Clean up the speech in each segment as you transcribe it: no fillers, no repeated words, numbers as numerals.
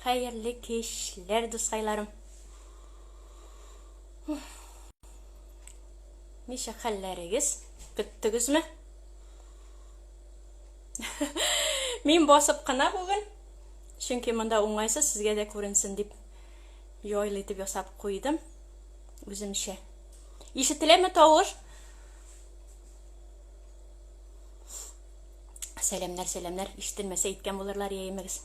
Хәерле кичләр, дускайларым. Ничек хәлләрегез? Көттегезме? Мин басып кына бүген. Чөнки монда уңайсыз, сезгә дә күренсен дип җайлы итеп ясап куйдым. Үземчә. Ишетеләме тавыш? Сәламнәр, сәламнәр. Ишетелмәсә әйткән булырлар, яимегез.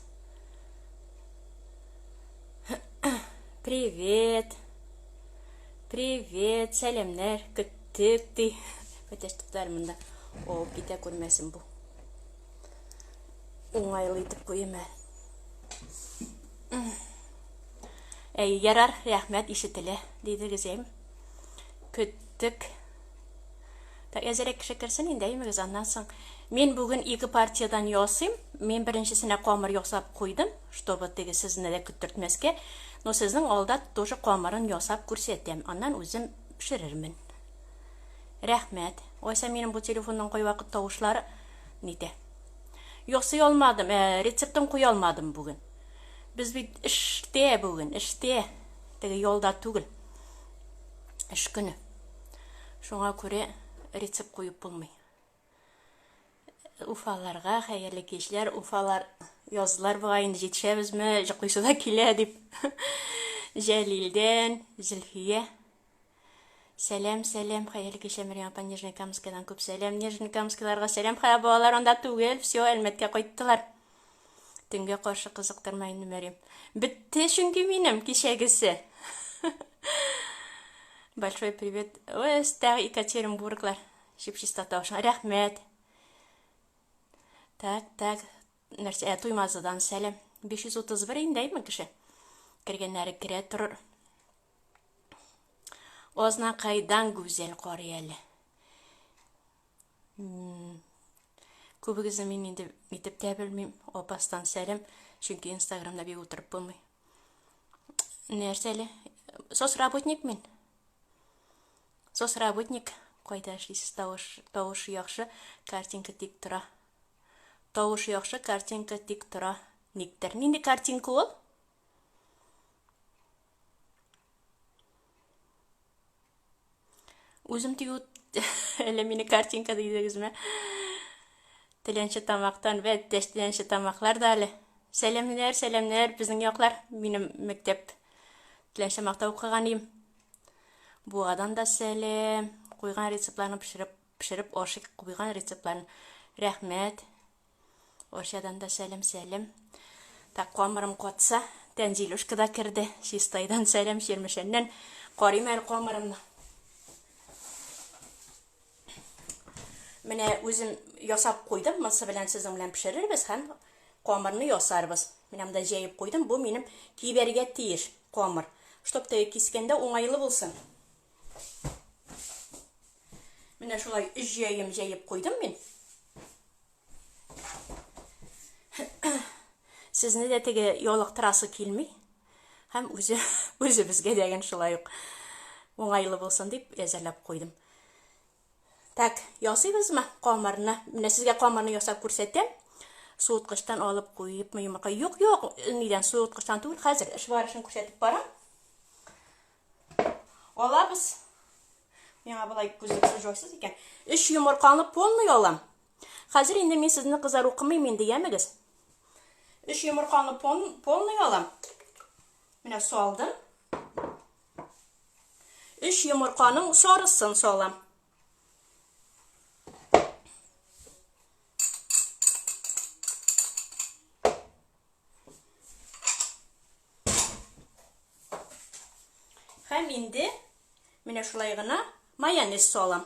Привет. Привет, сәламнәр. Көттек ди. Әтәч туктар монда. О, китә күрмәсен бу. Уңайлы итеп куйым әле. Әй, ярар, рәхмәт, ишетелә, диде Гүзәем. Көттек. Так, әзерәк кеше керсен инде, әймегез, аннан соң. Мин бүген ике партиядән ясыйм. Мин беренчесенә камыр ясап куйдым, чтобы теге сезне дә көттертмәскә. Но сезнең алда тоже камырын ясап күрсәтәм. Аннан үзем пешерермен. Рәхмәт. Ойса минем бу телефонның кайвакыт тавышлары нитә. Ясый алмадым, ә, рецептын куя алмадым бүген. Без бит эштә бүген, эштә. Теге ялда түгел. Эш көне. Шуңа күрә рецепт куеп булмый. Уфаларга хәерле кичләр. Уфалар яздылар бугай инде җитешәбезме, җоклыйсы да килә дип. Җәлилдән Зөлфия. Сәлам, сәлам, хәерле кичләр, Мәрьям апа, Нижнекамскидан күп сәлам. Нижнекамскиларга сәлам, хә, балалар анда түгел, все, Әлмәткә кайттылар. Төнгә каршы кызыктырма инде, Мәрьям. Бетте чөнки минем кичәгесе. Большой привет. Ой, өстәге Екатеринбурглар. Чип-чиста тавышың. Рәхмәт. Так, так. Нәрсә, ә, Туймазыдан сәлам. 531 инде, әйме кеше? Кергәннәре керә торыр. Азнакайдан гүзәл карый әле. Күбегезне мин инде нитеп тә белмим. Апастан сәлам, чөнки Инстаграмда бик утырып булмый. Нәрсә әле? Соцработник мин. Соцработник. Кайда эшлисез? Тавыш, тавыш яхшы, картинка тик тора. Тавыш яхшы, картинка тик тора. Никтер. Нинди картинка ул? Үзем тигү әллә мине картинка дидегезме? Теләнче тамактан вә тәш теләнче тамаклар да әле. Сәламнәр, сәламнәр, безнең яклар. Минем мәктәп Теләнче тамакта укыган идем. Буадан да сәлам. Куйган рецептларны пешереп, пешереп ашыйк куйган рецептларны. Рәхмәт. Орчадан да сәлам, сәлам. Так, камырым катса, Тәнзилүшка да керде. Чистайдан сәлам, Чирмешәннән. Карыйм әле камырымны. Менә үзем ясап куйдым. Монсы белән сезнең белән пешерербез һәм камырны ясарбыз. Менә монда җәеп куйдым. Бу минем кибәргә тиеш камыр. Чтоб теге кискәндә уңайлы булсын. Менә шулай өч җәем җәеп куйдым мин. Сезне дә теге ялыктырасы килми. Һәм үзе үзебезгә дә ген шулай ук уңайлы булсын дип әзерләп куйдым. Так, ясыйбызмы камырны? Менә сезгә камырны ясап күрсәтәм. Суыткычтан алып куепмы йомырка? Юк, юк, нидән суыткычтан түгел, хәзер эш барышын күрсәтеп барам. Алабыз. Миңа болай күзлексез җайсыз икән. Өч йомырканы полный алам. Хәзер инде мин сезне кызар укымыйм инде, ямегез. Өч йомырканы полный алам. Менә салдым. Өч йомырканың сарысын салам. Һәм инде менә шулай гына майонез салам.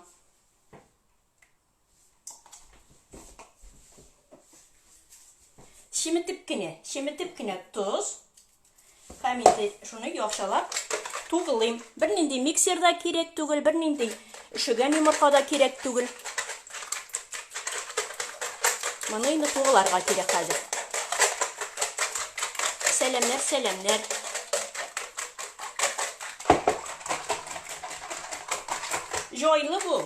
Чеметеп кенә, чеметеп кенә тоз. Һәм инде шуны яхшылап туглыйм. Бернинди миксер да кирәк түгел, бернинди өшегән йомырка да кирәк түгел. Моны инде тугларга кирәк хәзер. Сәламнәр, сәламнәр. Җайлы бу.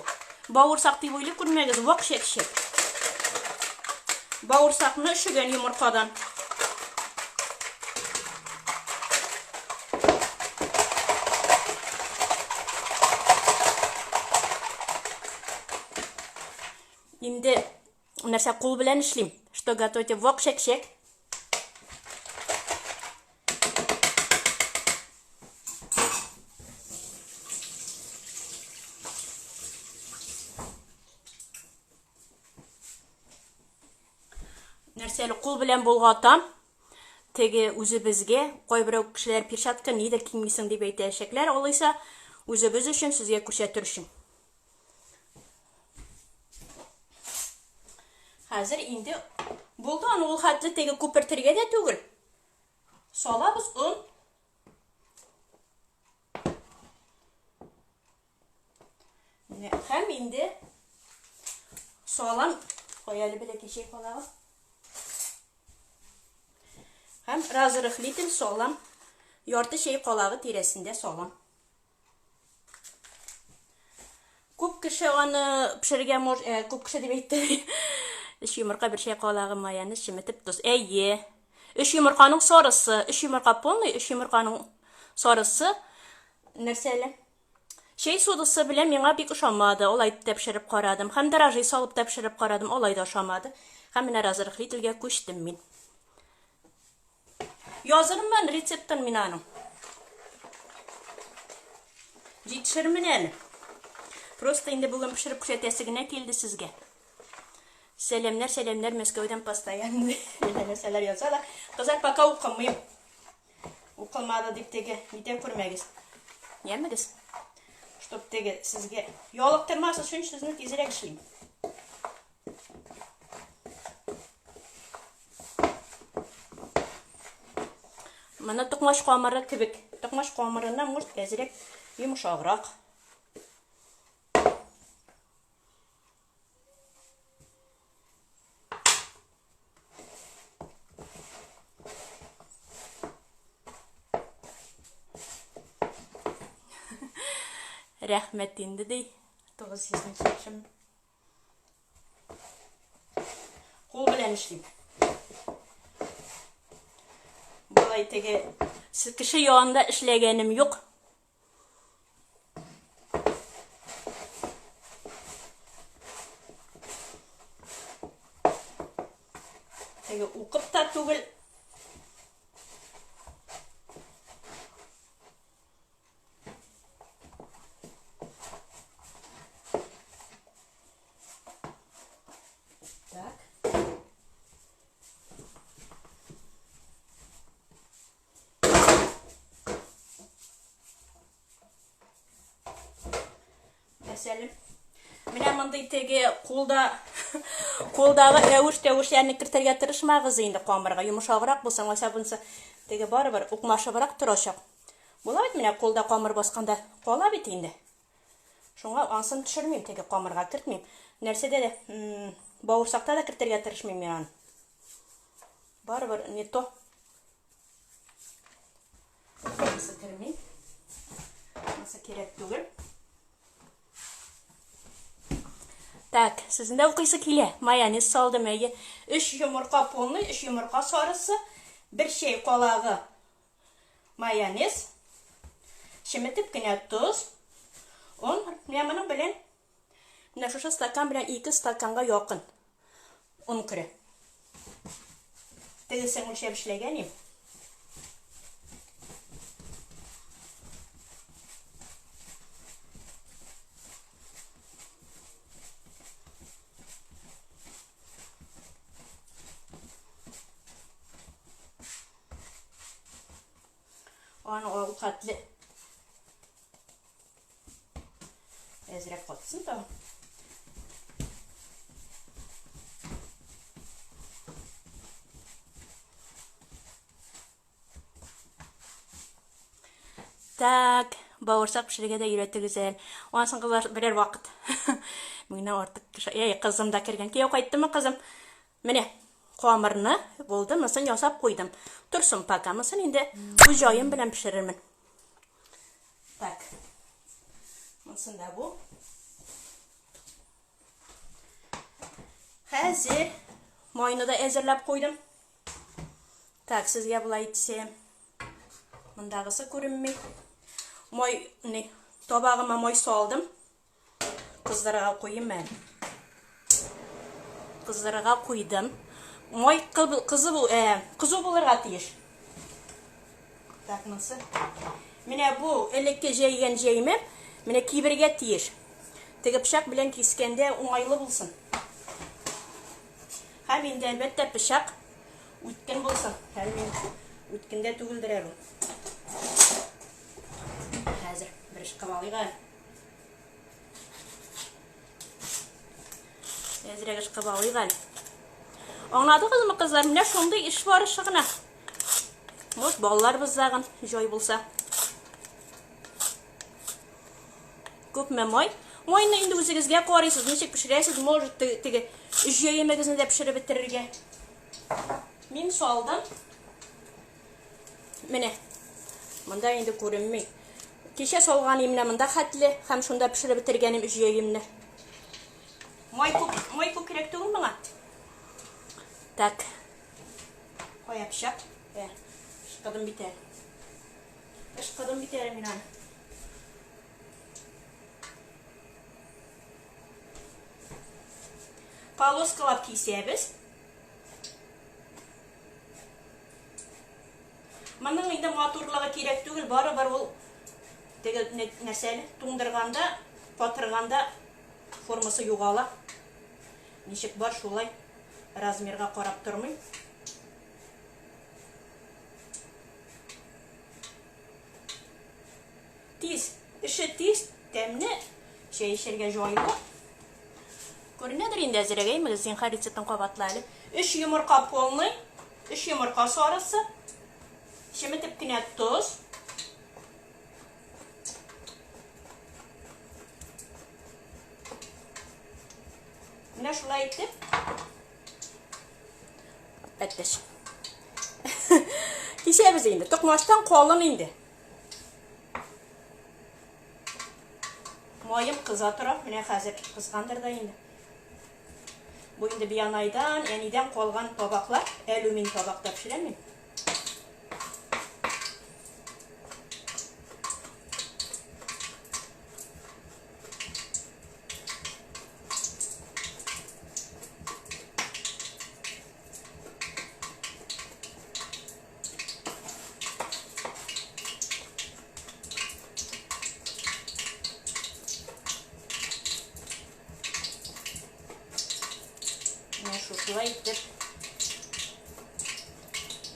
Бавырсак дип уйлый күрмәгез, вак чәкчәк. Бавырсакны өшегән йомыркадан. инде нәрсә кул белән эшлим. Что готовите? Вак чәк-чәк. Нәрсә әле кул белән болгатам. Теге үзебезгә кайберәү кешеләр перчатка нидер кимисең дип әйтәчәкләр, алайса үзебез өчен сезгә күрсәтер өчен. Хәзер инде булды, аны ул хәтле теге күпертергә дә түгел. Салабыз он. Менә һәм инде салам кой әле бәләкәй чәй калагы. Һәм разрыхлитель салам ярты чәй калагы тирәсендә салам. Күп кеше аны пешерергә мож, э, күп кеше дип әйтте. Өч йомырка, бер чәй калагы майонез, чеметеп тоз. Әйе. Өч йомырканың сарысы, өч йомырка полный, өч йомырканың сарысы нәрсә әле? Чәй содасы белән миңа бик ошамады. Алай да пешереп карадым. Һәм дрожжи салып та пешереп карадым. Алай да ошамады. Һәм менә разрыхлительгә күчтем мин. Язырмын рецептын мин аның. Җитешермен әле. Просто инде бүген пешереп күрсәтәсе генә килде сезгә. Сәламнәр, сәламнәр Мәскәүдән постоянно нәрсәләр язалар. Кызлар, пока укымыйм. Укылмады дип теге нитә күрмәгез. Ямегез. Чтоб теге сезгә ялыктырмас өчен сезне тизрәк эшлим. Моны токмач камыры кебек. Токмач камырыннан может әзрәк йомшаграк. Рәхмәт инде ди. 900 яшем. Кул белән эшлим. Болай теге кеше янында эшләгәнем юк. Теге укып та түгел. Так. Мәсәлән, менә мондый теге кулда кулдагы рәвеш-тәвешләрне кертергә тырышмагыз инде камырга. Йомшаграк булса, алайса бунысы теге барыбер укмашыбрак торачак. Була бит менә кулда камыр басканда кала бит инде. Шуңа ансын төшермим, теге камырга кертмим. Нәрсәдә дә, бавырсакта да кертергә тырышмыйм мин аны. Барыбер не то. Монысы керми. Монысы кирәк түгел. Так, сезнең дә укыйсы килә. Майонез салдым, әйе. Өч йомырка полный, өч йомырка сарысы, бер чәй калагы майонез, чеметеп кенә тоз, он. Менә моның белән менә шушы стакан белән ике стаканга якын он керә. Тегесен үлчәп эшләгән идем. Аны ул хәтле әзрәк катсын тагын. Так, бавырсак пешерергә дә өйрәтегез әле. Анысын кызлар берәр вакыт. Меңнән артык кеше. Әй, кызым да кергән. Кияү кайттымы, кызым? Менә камырны булды, монысын ясап куйдым. Торсын пока, монысын инде үз җаем белән пешерермен. Так. Монысын да бу. Хәзер майны да әзерләп куйдым. Так, сезгә болай итсәм, мондагысы күренми. Май, не, табагыма май салдым. Кыздырырга куйым әле. Кыздырырга куйдым. Май кызы кызу булырга тиеш. Так, монысы. Менә бу элекке җәйгән җәймә менә кибергә тиеш. Теге пычак белән кискәндә уңайлы булсын. Һәм инде әлбәттә пычак үткен булсын. Һәм мин үткендә түгелдер әле. Хәзер бер эш кылып алыйк әле. Әзрәк эш кылып алыйк әле. Аңладыгызмы, кызлар? Менә шундый эш барышы гына. Может, балаларыбыз тагын җай булса. Күпме май? Майны инде үзегезгә карыйсыз, ничек пешерәсез, может, теге өч җәемегезне дә пешереп бетерергә. Мин салдым. Менә. Монда инде күренми. Кичә салган менә монда хәтле һәм шунда пешереп бетергәнем өч җәемне. Май күп, май күп кирәк түгел моңа. Так. Кая пычак? Ә, ышкыдым бит әле. Ышкыдым бит әле мин аны. Полоскалап кисәбез. Моның инде матурлыгы кирәк түгел, барыбер ул теге нәрсә әле, туңдырганда, катырганда формасы югала. Ничек бар, шулай размерга карап тормыйм. Тиз, эше тиз, тәмле, чәй эчәргә җайлы. Күренәдер инде әзрәк, әйме, зинһар рецептын кабатла әле. Өч йомырка полный, өч йомырка сарысы, чеметеп кенә тоз. Менә шулай итеп. Әттәш. Кисәбез инде. Токмачтан калын инде. Маем кыза тора. Менә хәзер кызгандыр да инде. Бу инде биянайдан, әнидән калган табаклар. Алюмин табакта пешерәм мин. Менә шушылай итеп.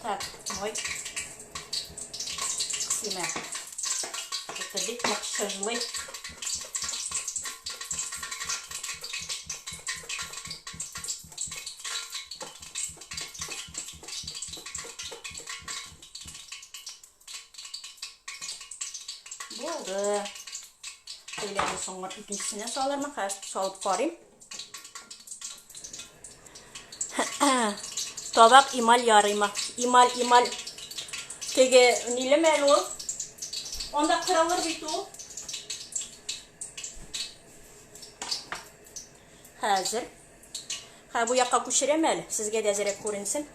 Так, мой. Симә. Это бик нык чыжлый. Булды. Әйләнеп соңгы икенчесенә салырмын. Хәзер салып карыйм. Табак эмаль ярыймы? Эмаль, эмаль. Теге нилеме әле ул? Анда кырылыр бит ул. Хәзер. Хә, бу якка күчерәм әле, сезгә дә әзерәк күренсен.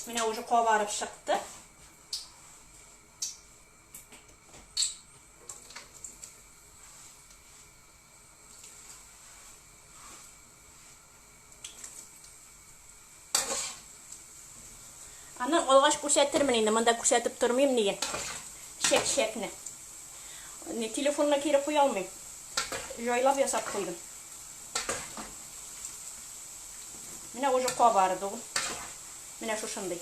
Менә уже кабарып чыкты. Аны алгач күрсәтермен инде, монда күрсәтеп тормыйм нигә. Чәк-чәкне. Не, телефонны кире куя алмыйм. Җайлап ясап куйдым. Менә уже кабарды ул. Менә шушындый.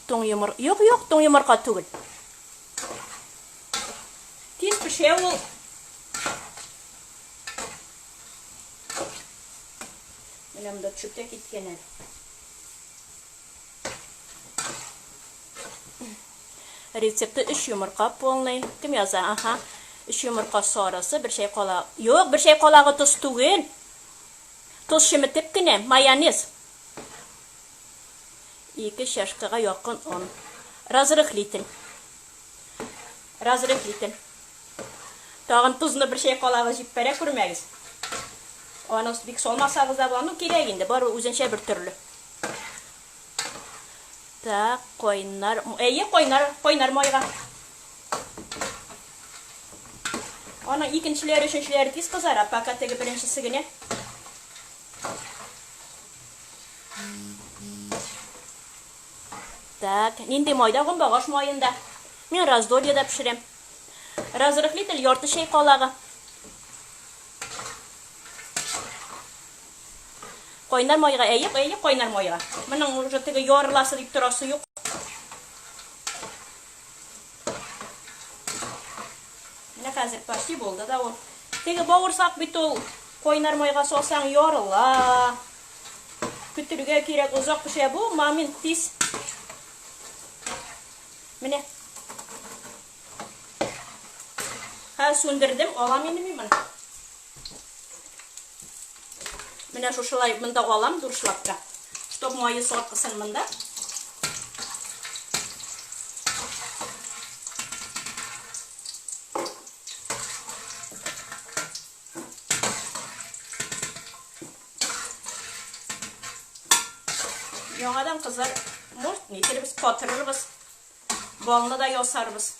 Туң йомыр. Юк, юк, туң йомырка түгел. Тиз пешә ул. Менә монда төшеп тә киткән әле. Рецепты 3 йомырка полный. Кем яза? Ага. 3 йомырка сарысы, бер чәй кала. Юк, бер чәй калагы тоз түгел. Тоз чеметеп кенә, майонез. 2 чашкага якын он. Разрыхлитель. Разрыхлитель. Тагын тозны бер чәй калагы җиппәрә күрмәгез. Аны бик салмасагыз да була. Ну, кирәк инде, барыбер үзенчә бер төрле. Так, кайнар, әйе, кайнар, кайнар майга. Аның икенчеләре, өченчеләре тиз кызара, пока теге беренчесе генә. Так, нинди майда? Гомбагаш маенда. Мин раздольеда пешерәм. Разрыхлитель ярты чәй калагы. Кайнар майга, әйе, әйе, кайнар майга. Моның уже теге ярыласы дип торасы юк. Менә хәзер почти булды да ул. Теге бавырсак бит ул кайнар майга салсаң ярыла. Көтергә кирәк, озак пешә бу, момент тиз. Менә. Хәзер сүндердем, алам инде мин моны. Менә шушылай монда алам дуршлапка. Чтоб мае саркысын монда. Яңадан кызлар, может, нитербез, катырырбыз. Балны да ясарбыз.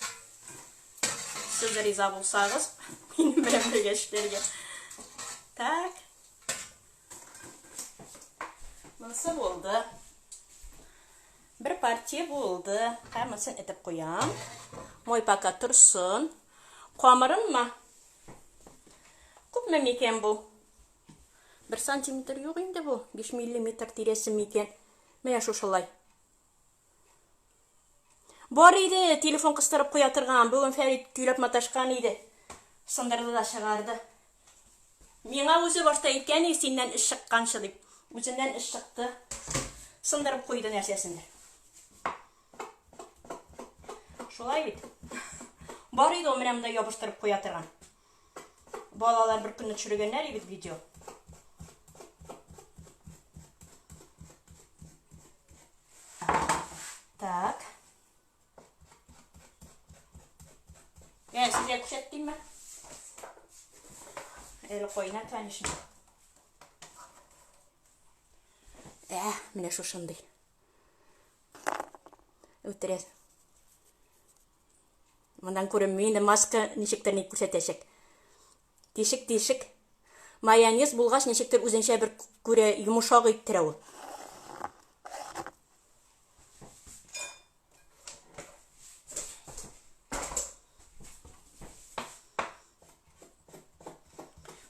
Сез риза булсагыз, минем белән бергә эшләргә. Так. Монысы булды. Бер партия булды. Һәм монысын этеп куям. Мой пока торсын. Камырынмы? Күпме микән бу? 1 сантиметр юк инде бу. 5 миллиметр тирәсе микән? Менә шушылай. Бар иде, телефон кыстырып куя торган. Бүген Фәрит көйләп маташкан иде. Сындырды да чыгарды. Миңа үзе башта әйткән иде, синнән эш чыкканчы дип. Үзеннән эш чыкты. Сындырып куйды нәрсәсендер. Шулай бит. Бар иде ул менә монда ябыштырып куя торган. Балалар бер көнне төшергәннәр бит видео. Так. Я сезгә күрсәттемме? Әле кайнар, конечно. Ә, менә шушындый. Үтерә. Мондан күренми инде маска ничектер ни күрсәтәчәк. Тишек-тишек. Майонез булгач, ничектер үзенчә бер күрә йомшак иттерә ул.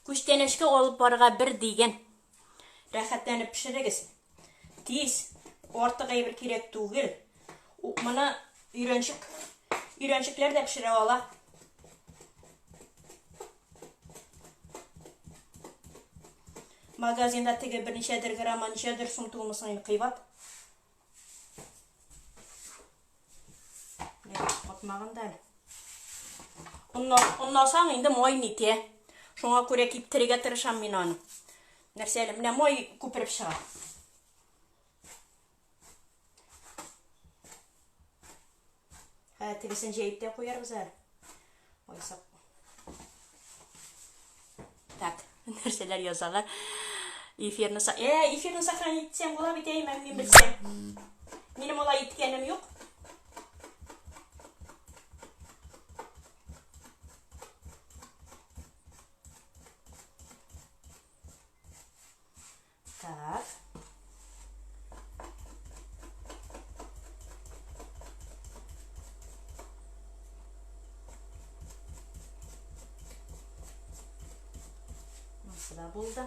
Күчтәнәчкә алып барырга бер дигән. Рәхәтләнеп пешерегез. Тиз, артык әйбер кирәк түгел. Моны өйрәнчек, өйрәнчекләр дә пешерә ала. Магазинда теге берничәдер грамма, ничәдер сум түгелме соң инде кыйбат. Катмаган да әле. Онласаң инде май нитә. Шуңа күрә киптерергә тырышам мин аны. Нәрсә әле, менә май күпереп чыга. Ә, тегесен җәеп тә куярбыз әле. Ойсак. Так, нәрсәләр язалар. Эфирны са... Э, эфирны сохранить итсәң була бит, әй, мин белсәм. Минем алай иткәнем юк. Так. Монысы да булды.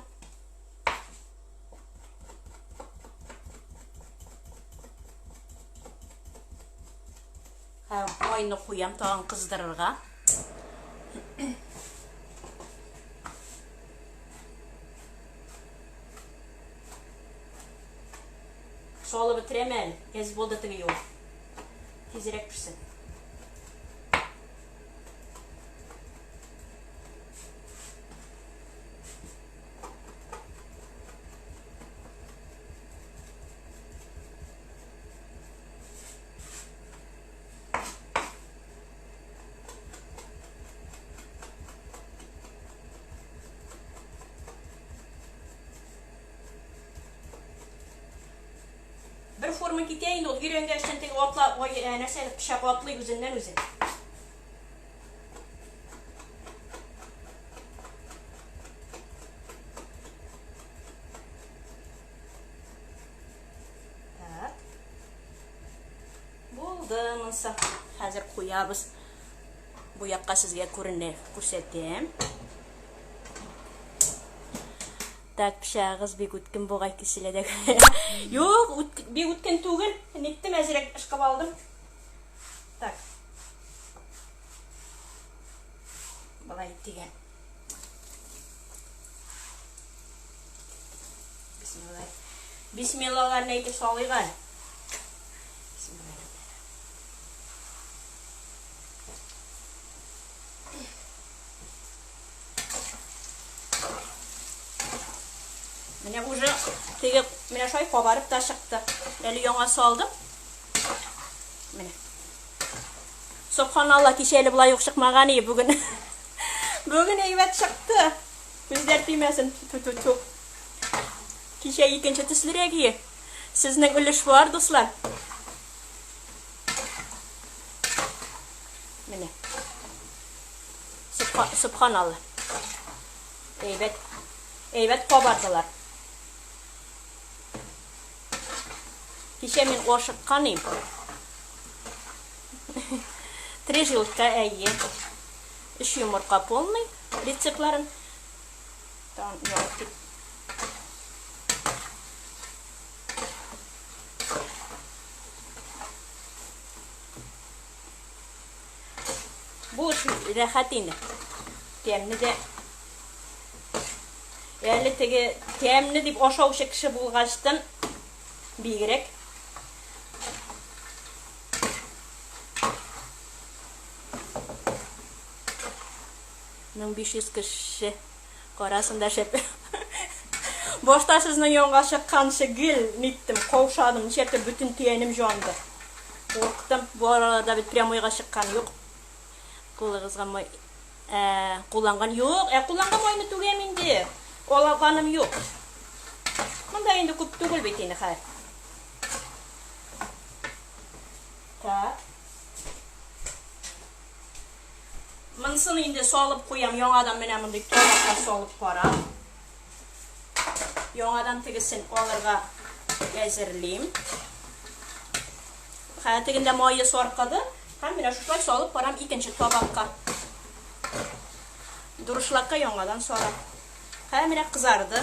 Һәм майны куям тагын кыздырырга. Салып бетерәм әле. Әз булды теге юл. Тизрәк пешсен. Бер фур форма китә инде ул. Өйрәнгәчтән теге атла, ой, нәрсә, пычак атлый үзеннән үзе. Так. Булды монысы. Хәзер куябыз. Бу якка сезгә күренә, күрсәтәм. Так, пычагыгыз бик үткен бугай киселә дә. Юк, бик үткен түгел. Ниттем, әзрәк ышкып алдым. Так. Болай дигән. Бисмилла. Бисмиллаларны әйтеп салыйк әле. Бисмилла. Менә уже теге менә шулай кабарып та чыкты. Әле яңа салдым. Менә. Субханалла, кичә әле болай ук чыкмаган иде бүген. Бүген әйбәт чыкты. Күзләр тимәсен. Ту-ту-ту. Кичә икенче төслерәк ие. Сезнең өлеш бар, дуслар. Менә. Субханалла. Әйбәт. Әйбәт кабардылар. Кичә мин ашыккан идем. Три желтка әйе. Өч йомырка полный рецептларын. Тагын ябып кит. Бу эш рәхәт инде. Тәмне дә әле теге тәмне дип ашаучы кеше булгачтын бигрәк. Мең биш йөз кеше карасын да шәп. Башта сезнең янга чыкканчы гел ниттем, каушадым, ничәптер бөтен тәнем җанды. Курктым. Бу араларда бит прямойга чыккан юк. Кулыгызга май ә, кулланган юк. Ә кулланган майны түгәм инде. Алганым юк. Монда инде күп түгел бит инде хәзер. Так. Монысын инде салып куям, яңадан менә мондый табакка салып карам. Яңадан тегесен алырга әзерлим. Хәзер тегендә мае саркыды. Һәм менә шушылай салып карам икенче табакка. Дуршлакка яңадан салам. Хәзер менә кызарды.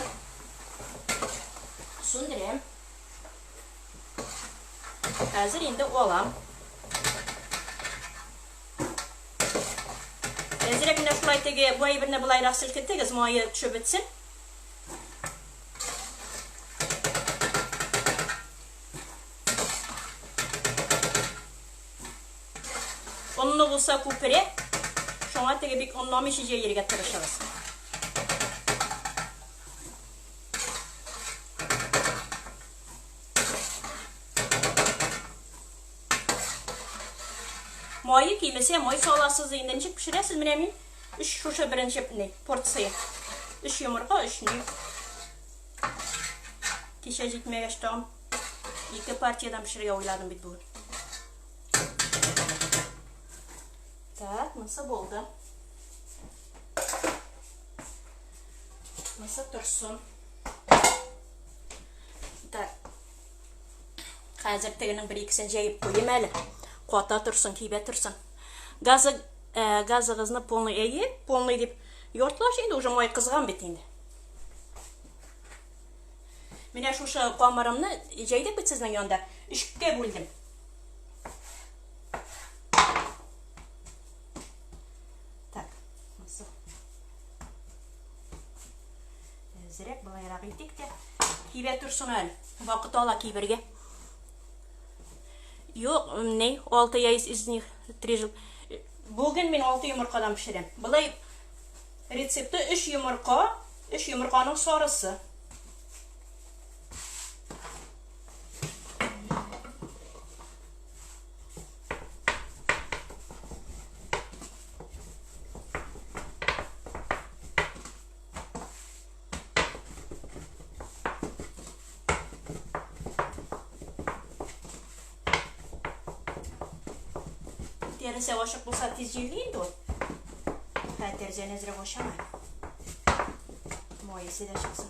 Сүндерәм. Хәзер инде алам. Әзрәк менә шулай теге бу әйберне былайрак селкетегез, мае төшеп бетсен. Онны булса күперә, шуңа теге бик онламыйча җәергә тырышыгыз. Мае кимесә, май саласыз инде. Ничек пешерәсез? Менә мин өч шушы беренче ни, порция. Өч йомырка, өч ни. Кичә җитмәгәч тагын ике партиядән пешерергә уйладым бит бүген. Так, монысы булды. Монысы торсын. Так. Хәзер тегенең бер икесен җәеп куйым әле. Ката торсын, кибә торсын. Газы, ә, газыгызны полный әйе, полный дип йортлаш инде, уже май кызган бит инде. Менә шушы камырымны җәйдек бит сезнең янда. Өчкә бүлдем. Так, монысы. Әзрәк былайрак итик тә. Кибә торсын әле. Вакыт ала кибергә. Юк, ни, алты яиц из них три жил. Бүген мин алты йомыркадан пешерәм. Былай рецепты өч йомырка, өч йомырканың сарысы. Тәрәзә ачык булса, тиз җилли инде ул. Ә тәрәзәне әзрәк ачам әле. Май исе дә чыксын.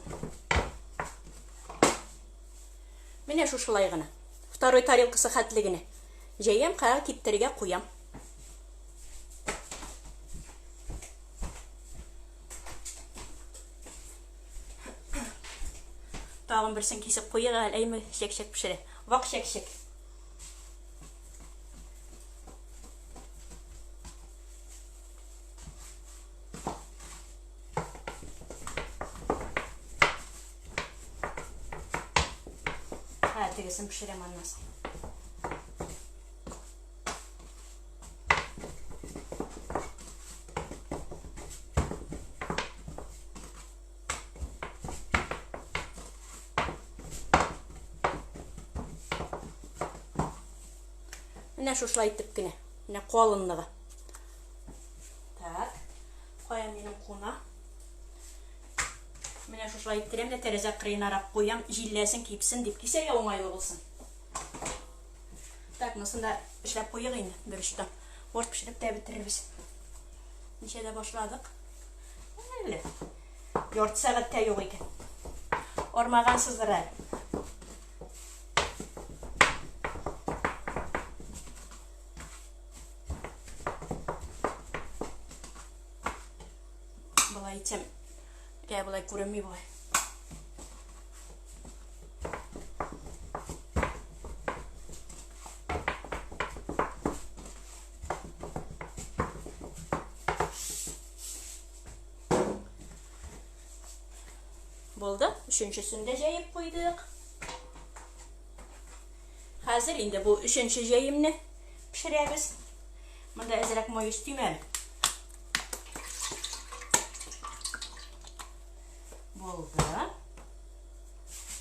Менә шушылай гына. Второй тарелкасы хәтле генә. Җәям, хәзер киптерергә куям. Тагын берсен кисеп куйыйк әле, әйме, чәк-чәк пешерә. Вак чәк-чәк. Ә, тегесен пешерәм аннан соң. Менә шушылай итеп кенә. Менә калынлыгы. Так. Кая минем куна? Менә шушылай иттерәм дә тәрәзә кырыенарак куям, җилләсен, кипсен дип. Кисәргә уңайлы булсын. Так, монысын да эшләп куйыйк инде, бер очтан. Борт пешереп тә бетерербез. Ничәдә башладык? Әле. Ярты сәгать тә юк икән. Армагансыздыр әле. Болай итсәм, я болай күренми бугай. Булды. Өченчесен дә җәеп куйдык. Хәзер инде бу өченче җәемне пешерәбез. Монда әзрәк май өстим әле. Булды.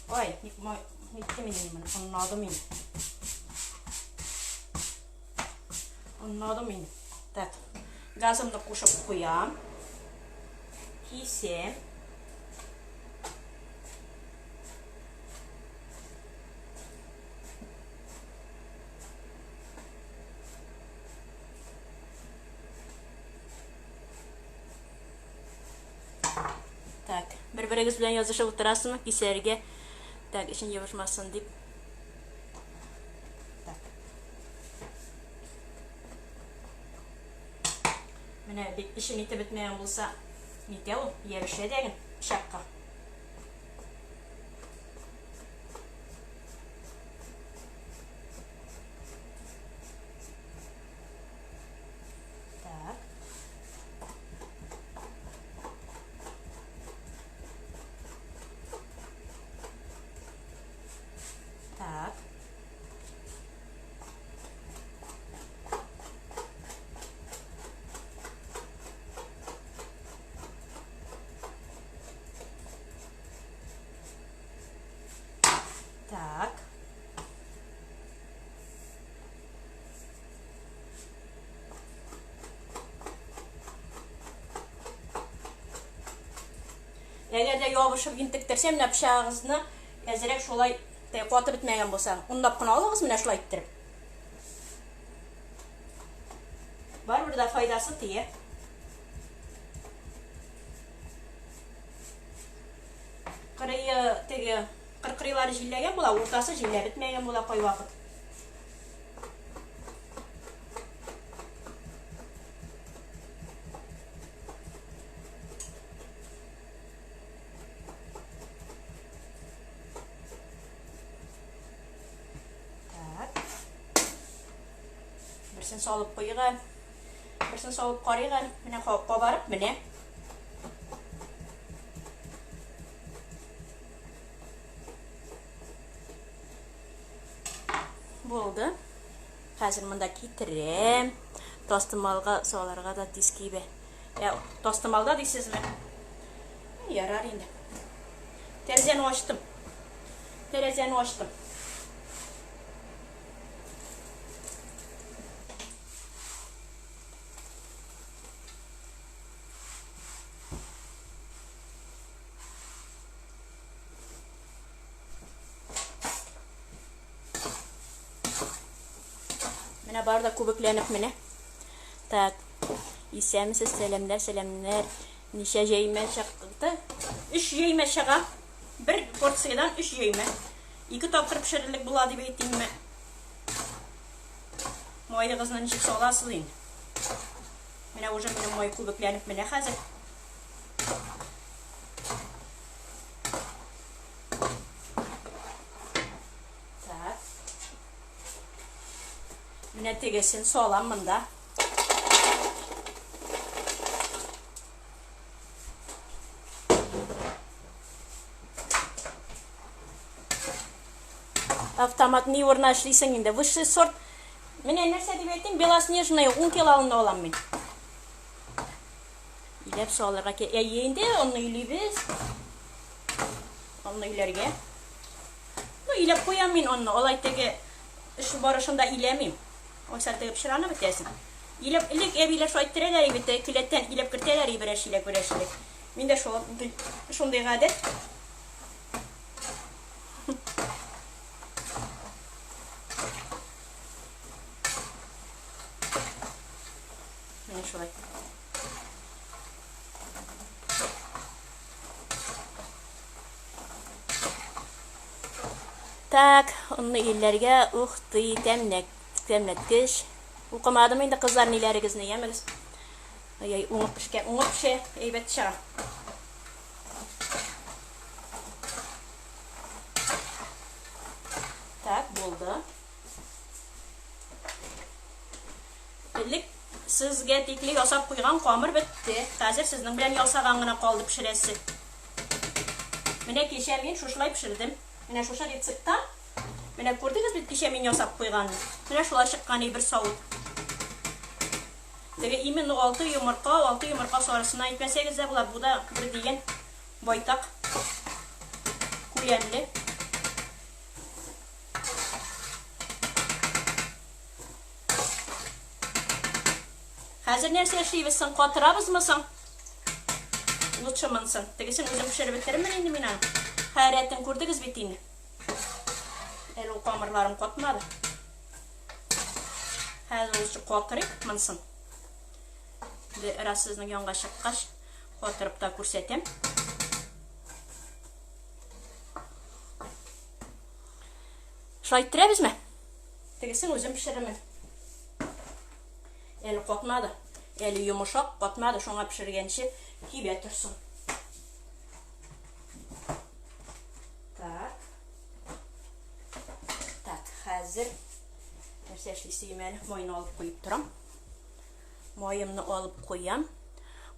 Ой, ник май нитте мин моны, онладым инде. Онладым инде. Так, газымны кушып куям. Кисем. Так, бер-берегез белән язышып утырасызмы? Кисәргә. Так, эчен ябышмасын дип. Так. Менә бик эчен итеп бетмәгән булса, нитә ул, ябешә дә пычакка. Так. Так. Так. Әгәр дә ябышып интектерсә, менә пычагыгызны әзрәк шулай каты бетмәгән булса, унлап кына алыгыз менә шулай иттереп. Барыбер дә файдасы тия. Кырые теге кыркырыйлары җилләгән була, уртасы җилләп бетмәгән була кайвакыт. Так. Берсен салып куйыйк әле. Берсен салып карыйк әле. Менә кабарып менә. Булды. Хәзер монда китерәм. Тастымалга салырга да тиз кибә. Ә, тастымалда дисезме? Ярар инде. Тәрәзәне ачтым. Тәрәзәне ачтым. Менә бар да күбекләнеп менә. Так. Исәнмесез, сәламнәр, сәламнәр. Ничә җәймә чыкты? Өч җәймә чыга. Бер порциядән өч җәймә. Ике тапкыр пешерерлек була дип әйтимме? Маегызны ничек саласыз инде? Менә уже минем май күбекләнеп менә хәзер. Так. Менә тегесен салам монда. Автомат ни урына эшлисең инде. Высший сорт. Менә нәрсә дип әйтим, белоснежный 10 кило алын алам мин. Иләп салырга кирәк. Әйе инде, онны илибез. Онны иләргә. Ну, иләп куям мин онны. Алай теге эш барышында иләмим. Ой, сәл теге пычранып бетәсең. Иләп, элек әбиләр шулай иттерәләр бит, келәттән иләп кертәләр берәр чиләк, берәр чиләк. Мин дә шундый, шундый гадәт. Менә шулай. Так, онны илләргә, ух ты, тәмнәк, тәмләткеч. Укымадым инде кызлар ниләрегезне, ямегез. Ай-ай, уңып пешкән, уңып пешә, әйбәт чыга. Так, булды. Элек сезгә тикле ясап куйган камыр бетте. Хәзер сезнең белән ясаган гына калды пешерәсе. Менә кичә мин шушылай пешердем. Менә шушы рецепттан. Менә күрдегез бит кичә мин ясап куйганны. Менә шулай чыккан бер савыт. Теге именно 6 йомырка, 6 йомырка сарысына әйтмәсәгез дә була. Бу да бер дигән байтак күләмле. Хәзер нәрсә эшлибез соң? Катырабызмы соң? Лучше монсын. Тегесен үзем пешереп бетерермен инде мин аны. Хәрәтен күрдегез бит инде. Әле ул камырларым катмады. Хәзер лучше катырыйк монсын. Раз сезнең янга чыккач, катырып та күрсәтәм. Шулай иттерәбезме? Тегесен үзем пешерермен. Әле катмады. Әле йомышак катмады, шуңа пешергәнче кибә торсын. Так. Так, хәзер нәрсә эшлисе әле? Майны алып куеп торам. Маемны алып куям.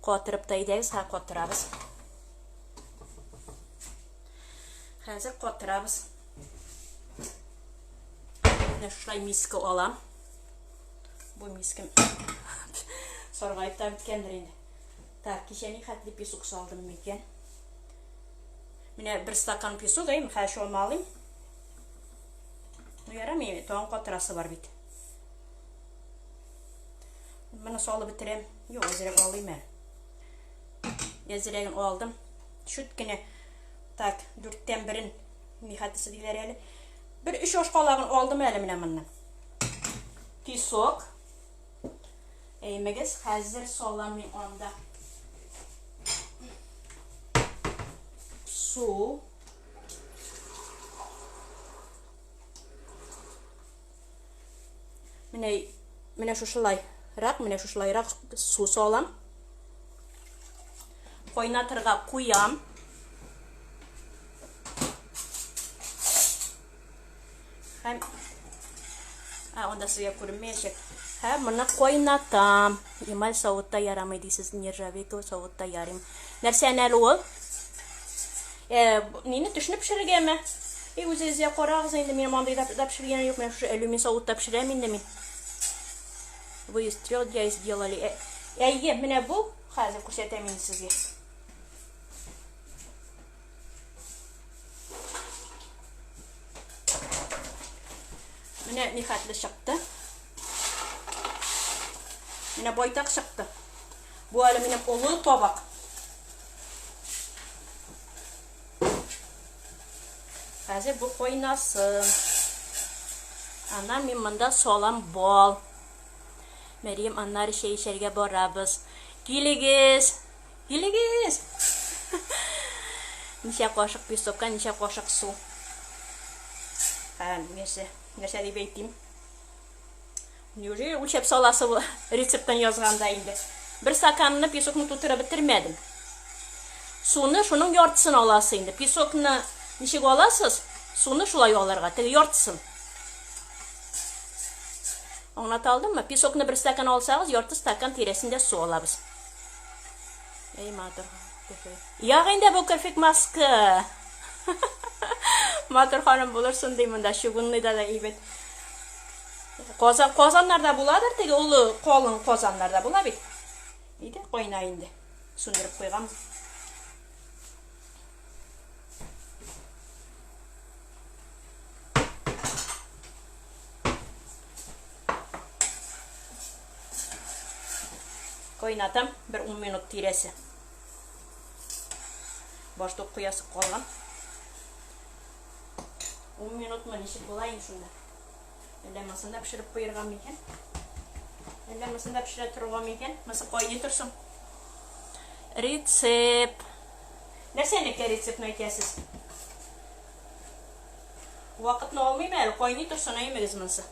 Катырып та әйдәгез, ха катырабыз. Хәзер катырабыз. Менә шулай миска алам. Бу мискем саргаеп та беткәндер инде. Так, кичә ни хәтле песок салдым микән? Менә бер стакан песок, әйме, хәзер шуны алыйм. Ну, ярамый, тагын катырасы бар бит. Моны салып бетерәм. Юк, әзрәк алыйм әле. Әзрәген алдым. Чүт кенә. Так, дүрттән берен ни хәтлесе диләр әле. Бер өч аш калагын алдым әле менә моннан. Песок. Әймегез, хәзер салам мин анда. Су. Менә менә шушылайрак, менә шушылайрак су салам. Кайнатырга куям. Һәм А, анда сезгә күренмәячәк. Һәм моны кайнатам. Эмаль савытта ярамый дисез, нержавейка савытта ярыйм. Нәрсәне әле ул? Э, нине төшне пешерергәме? И үзегезгә карагыз инде, минем андый да пешергәнем юк, менә шушы алюмин савытта пешерәм инде мин. Вы из трех для сделали. Э, әйе, менә бу, хәзер күрсәтәм инде сезгә. Менә ни хәтле чыкты. Менә байтак чыкты. Бу әле минем олы табак. Хәзер бу кайнасын. Аннан мин монда салам бал. Мәрьям, аннары чәй эчәргә барабыз. Килегез! Килегез! Ничә кашык песокка, ничә кашык су. Ә, нәрсә, нәрсә дип әйтим? Неужели үлчәп саласы бу рецепттан язганда инде? Бер стаканны песокны тутырып бетермәдем. Суны шуның яртысын аласы инде. Песокны ничек аласыз? Суны шулай алырга, теге яртысын. Аңлата алдыммы? Песокны бер стакан алсагыз, ярты стакан тирәсендә су алабыз. Эй, матур. Як инде бу керфек маска. Матур ханым булырсын ди монда, чугунныйда да әйбәт. Казан, казаннарда буладыр теге олы калын казаннарда була бит. Иде кайна инде. Сүндереп куйган. Кайнатам бер 10 минут тирәсе. Башта ук куясы калган. 10 минутмы ничек була инде шунда? Әллә монысын да пешереп куерга микән? Әллә монысын да пешерә торырга микән? Монысы кайный торсын. Рецепт. Нәрсәнеке рецептны әйтәсез? Вакытны алмыйм әле, кайный торсын, әймегез монысы.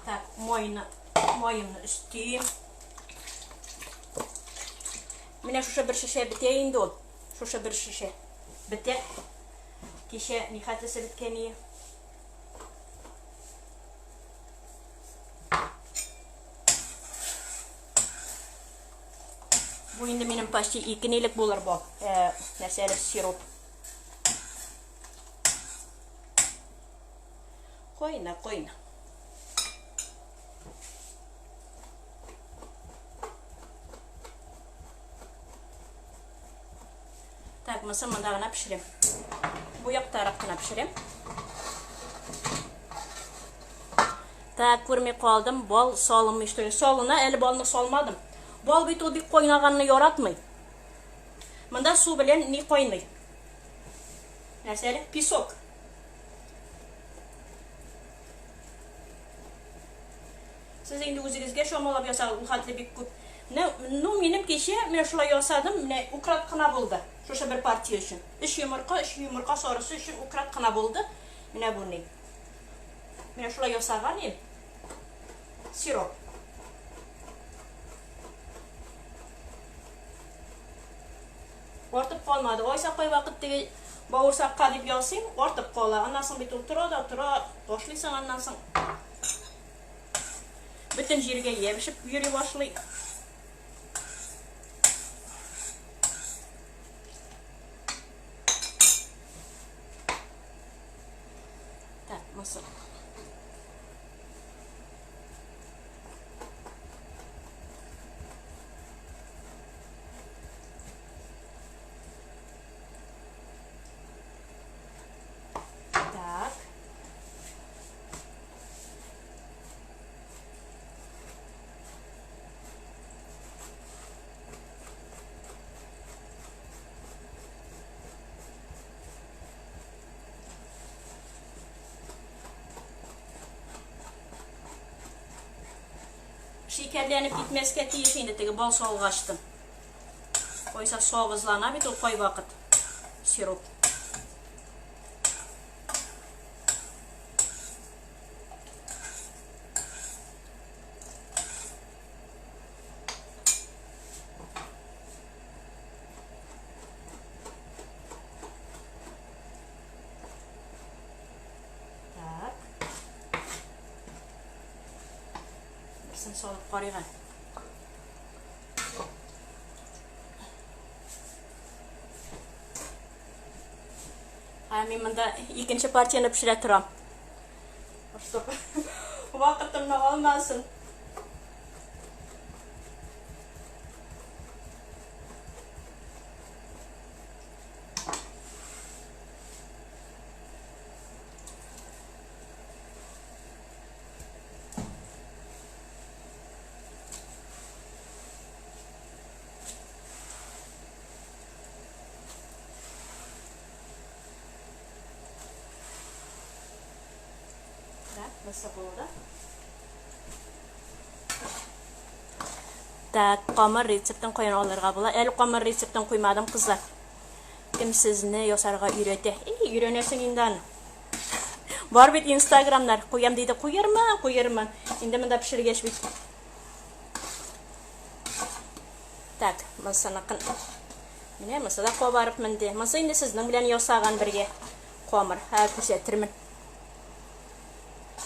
Так, майны, маемны өстим. Менә шушы бер шешә бетә инде ул. Шушы бер шешә бетә. Кичә нихәтлесе беткән ие. Бу инде минем почти ике нилек булыр бу. Э, нәрсә әле сироп. Кайна, кайна. Так, монысын монда гына пешерәм. Бу яктарак кына пешерәм. Так, күрми калдым, бал салынмый что ли. Салына, әле балны салмадым. Бал бит ул бик кайнаганны яратмый. Монда су белән ни кайный? Нәрсә әле? Песок. Сез инде үзегезгә чамалап ясагыз, ул хәтле бик күп. Менә, ну, минем кичә менә шулай ясадым, менә украт кына булды. Шушы бер партия өчен. Өч йомырка, өч йомырка сарысы өчен украт кына булды. Менә бу ни. Менә шулай ясаган идем. Сироп. Артып калмады. Айса кайвакыт теге бавырсакка дип ясыйм, артып кала. Аннан соң бит ул тора да тора, ташлыйсың аннан соң. Бөтен җиргә ябешеп йөри башлый. Так, мысы. Так. Шикәрләнеп китмәскә тиеш инде теге бал салгачтын. Кайса сагызлана бит ул кайвакыт сироп. Так. Берсен салып карыйк әле. Ә мин монда икенче партияне пешерә торам. Чтоб вакытымны алмасын. Нәрсә булды? Так, камыр рецептын каян алырга була? Әле камыр рецептын куймадым, кызлар. Кем сезне ясарга өйрәтә? И, өйрәнәсең инде аны. Бар бит инстаграмнар. Куям диде, куермын, куермын. Инде монда пешергәч бит. Так, монсыныкын. Менә монсы да кабарып менде. Монсы инде сезнең белән ясаган бергә камыр. Һә, күрсәтермен.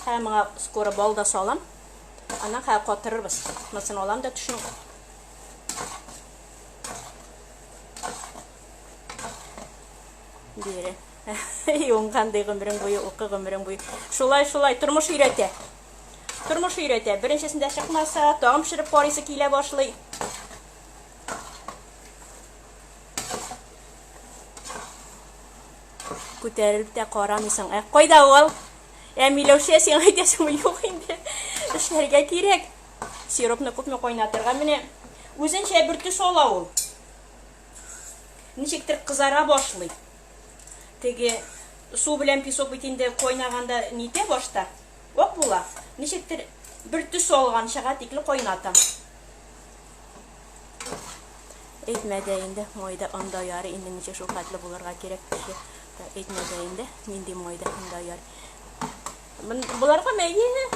Һә, моңа скоро бал да салам. Аннан хә катырырбыз. Монысын алам да төшен. Бире. Юнган ди гомерең буе, укы гомерең буе. Шулай, шулай, тормыш өйрәтә. Тормыш өйрәтә. Беренчесендә чыкмаса, тагын пешереп карыйсы килә башлый. Күтәрелеп тә карамыйсың. Ә кайда ул? Ә Миләүшә, син әйтәсеңме? Юк инде. Эшләргә кирәк. Сиропны күпме кайнатырга? Менә үзенчә бер төс ала ул. Ничектер кызара башлый. Теге су белән песок бит инде кайнаганда нитә башта. Ак була. Ничектер бер төс алганчыга тикле кайнатам. Әйтмә дә инде, майда онда ярый, инде ничә шул хәтле булырга кирәк кеше. Әйтмә дә инде, нинди майда онда ярый. Боларга мәйе.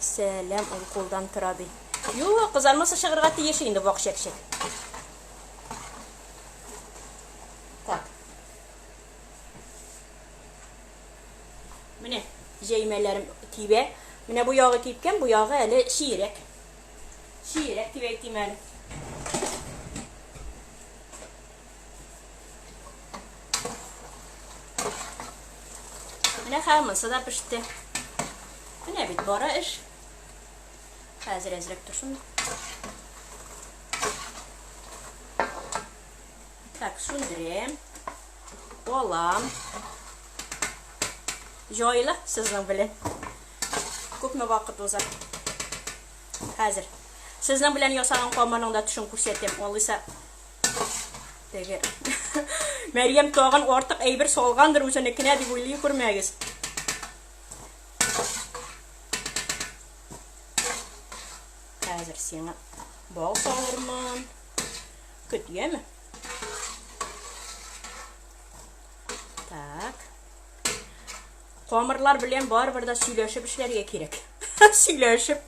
Сәлам, ул кулдан тора ди. Юк, кызармасы чыгырга тиеш инде вак чәкчәк. Так. Менә җәймәләрем кибә. Менә бу ягы кипкән, бу ягы әле чиерәк. Чиерәк дип әйтим әле. Менә хәмысы да пеште. Менә бит бара эш. Хәзер әзрәк торсын. Так, сүндерәм. Алам. Җайлы сезнең белән. Күпме вакыт уза. Хәзер. Сезнең белән ясаган камырның да төшен күрсәтәм. Алайса теге Мәрьям тагын артык әйбер салгандыр үзенекенә дип уйлый күрмәгез. Хәзер сиңа бал салырмын. Көт, яме? Так. Камырлар белән барыбер дә сөйләшеп эшләргә кирәк. Сөйләшеп.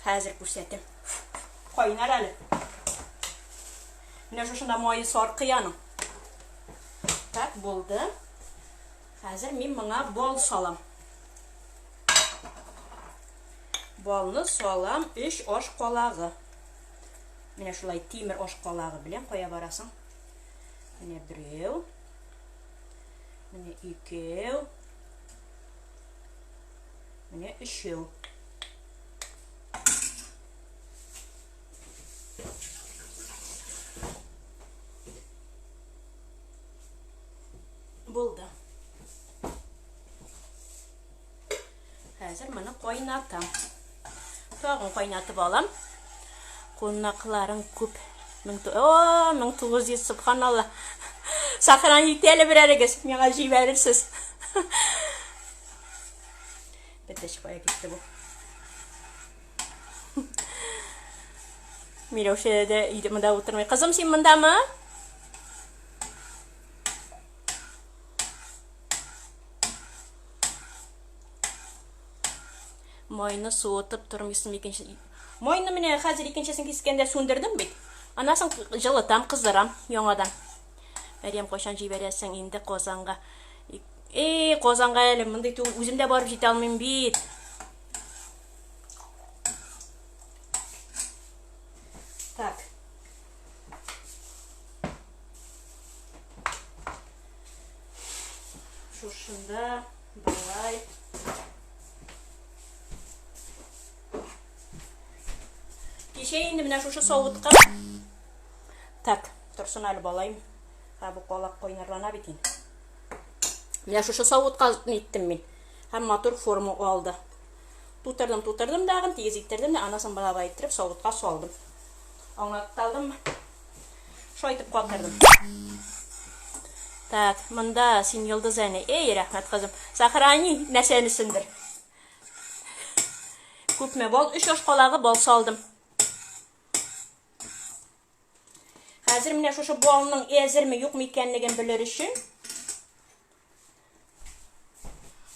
Хәзер күрсәтәм. Кайнар әле. Менә шушында мае саркый аның. Так, булды. Хәзер мин моңа бал салам. Балны салам 3 аш калагы. Менә шулай тимер аш калагы белән кая барасың? Менә берәү. Менә икәү. Менә өчәү. Булды. Хәзер моны кайнатам. Тагын кайнатып алам. Кунакларың күп. О, 1900, субханалла. Сохран итә әле берәрегез, миңа җибәрерсез. Бетте кая китте бу. Миләүшә дә өйдә монда утырмый. Кызым, син мондамы? Майны суытып тормыйсың икенче. Майны менә хәзер икенчесен кискәндә сүндердем бит. Аннан соң җылытам, кыздырам яңадан. Мәрьям, кайчан җибәрәсең инде Казанга? Эй, Казанга әле мондый түгел, үзем дә барып җитә алмыйм бит. Так. Шушында болай. Кичә инде менә шушы савытка. Так, торсын әле балайым. Ха, бу калак кайнарлана бит инде. Менә шушы савытка ниттем мин. Һәм матур форма алды. Тутырдым, тутырдым дагын, тигез иттердем дә, анасын балабай иттереп савытка салдым. Аңлатты алдыммы? Шулай итеп катырдым. Так, монда син йолдыз әни. Эй, рәхмәт кызым. Сохрани нәрсәнесендер. Күпме бал? Өч аш калагы бал салдым. Хәзер менә шушы балның әзерме, юкмы икәнлеген белер өчен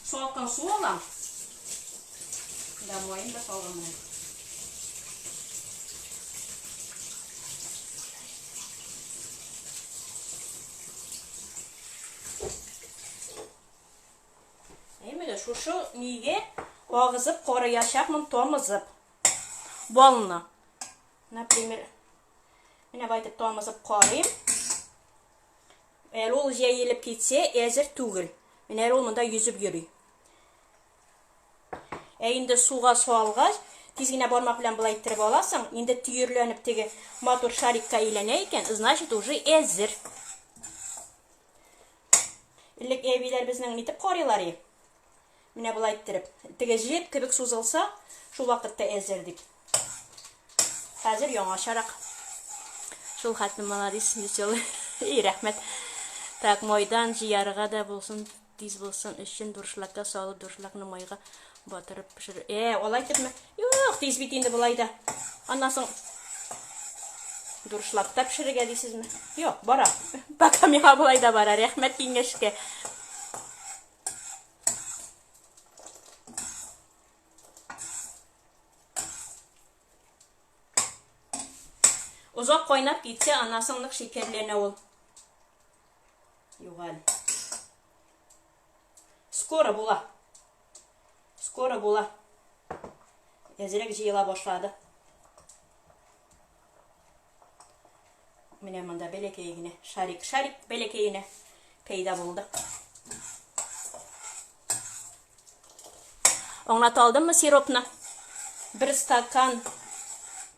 салкын су алам. Да, маен да салган менә. Әйме шушы нигә агызып караячакмын, тамызып. Балны. Например, менә байтып тамызып карыйм. Әле ул җәелеп китсә, әзер түгел. Менә әле ул монда йөзеп йөри. Ә инде суга салгач, тиз генә бармак белән болай иттереп аласың, инде төерләнеп теге матур шарикка әйләнә икән, значит, уже әзер. Элек әбиләр безнең нитеп карыйлар и. Менә болай иттереп. Теге җеп кебек сузылса, шул вакытта әзер дип. Хәзер яңачарак. Шул хәтле молодец, веселый. И, рәхмәт. Так, майдан җыярга да булсын, тиз булсын өчен дуршлакка салып, дуршлакны майга батырып пешер. Э, алай итепме? Юк, тиз бит инде болай да. Аннан соң дуршлакта пешерергә дисезме? Юк, бара. Пока миңа болай да бара. Рәхмәт киңәшкә. Озак кайнап китсә, аннан соң нык шикәрләнә ул. Югал. Скоро була. Скоро була. Әзрәк җыела башлады. Менә монда бәләкәй генә шарик, шарик бәләкәй генә пәйда булды. Аңлата алдыммы сиропны? Бер стакан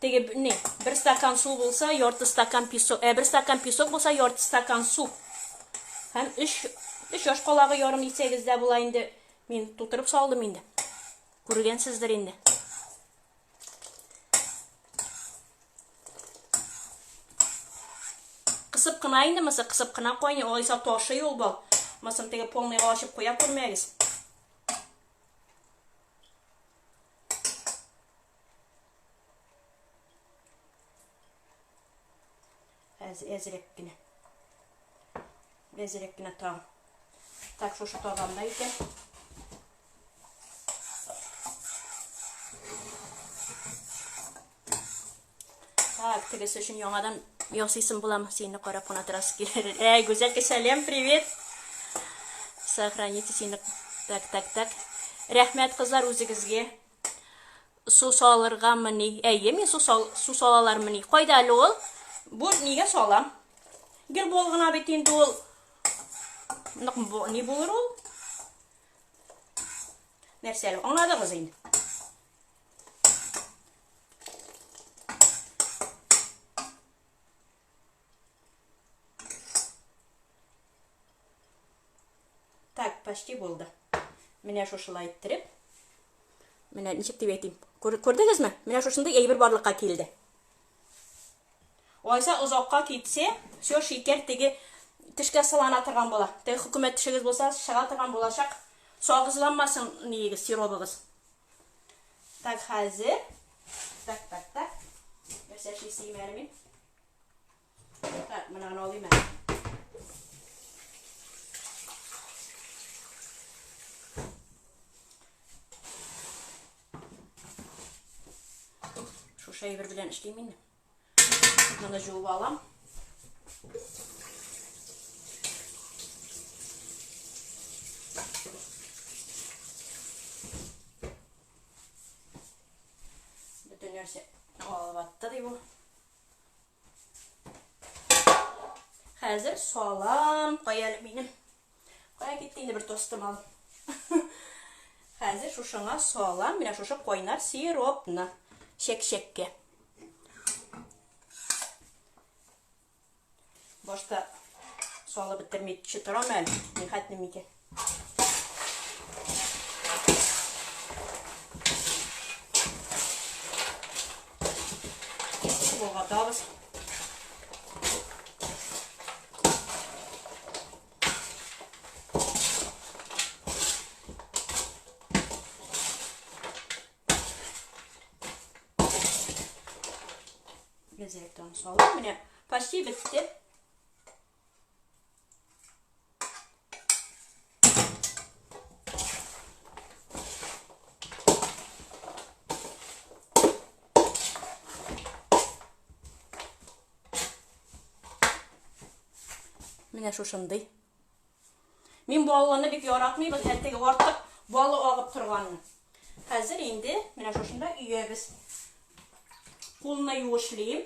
теге не, бер стакан су булса, ярты стакан песок, ә бер стакан песок булса, ярты стакан су. Һәм өч өч аш калагы ярым итсәгез дә була инде. Мин тутырып салдым инде. Күргәнсездер инде. Кысып кына инде мысы, кысып кына кайный, алайса ташый ул бал. Мысын теге полныйга ачып куя күрмәгез. Әз, әзрәк кенә. Әзрәк кенә тагын. Так, шушы табанда икән. Так, тегесе өчен яңадан ясыйсым буламы? Сине карап кына торасы килер. Әй, Гүзәлкә, сәлам, привет. Сохраните сине. Так, так, так. Рәхмәт, кызлар, үзегезгә. Су салыргамыни? Әйе, мин су, сал, су салалармыни? Кайда әле ул? Бу нигә салам? Гел бул гына бит инде ул. Нык ни булыр ул? Нәрсә әле? Аңладыгыз инде. Так, почти булды. Менә шушылай иттереп. Менә ничек дип әйтим? Күрдегезме? Менә шушындый әйбер барлыкка килде. Алайса озакка китсә, все шикәр теге тешкә сылана торган була. Теге хөкүмәт тешегез булса, чыга торган булачак. Сагызланмасын ниегез, сиробыгыз. Так, хәзер. Так, так, так. Нәрсә эшлисем әле мин? Так, моны гына алыйм әле. Шушы әйбер белән эшлим инде. Моны жуып алам. Бөтен нәрсә алып атты ди бу. Хәзер салам. Кая әле минем? Кая китте инде бер тостымал? Хәзер шушыңа салам, менә шушы кайнар сиропны чәк-чәккә. Башта салып бетерми торам әле, нихәтле микән. Болгатабыз. Әзрәк тагын салып, менә почти бетте. Менә шушындый. Мин баллыны бик яратмыйбыз, ә теге артык балы агып торганны. Хәзер инде менә шушында өябез. Кулны юышлыйм.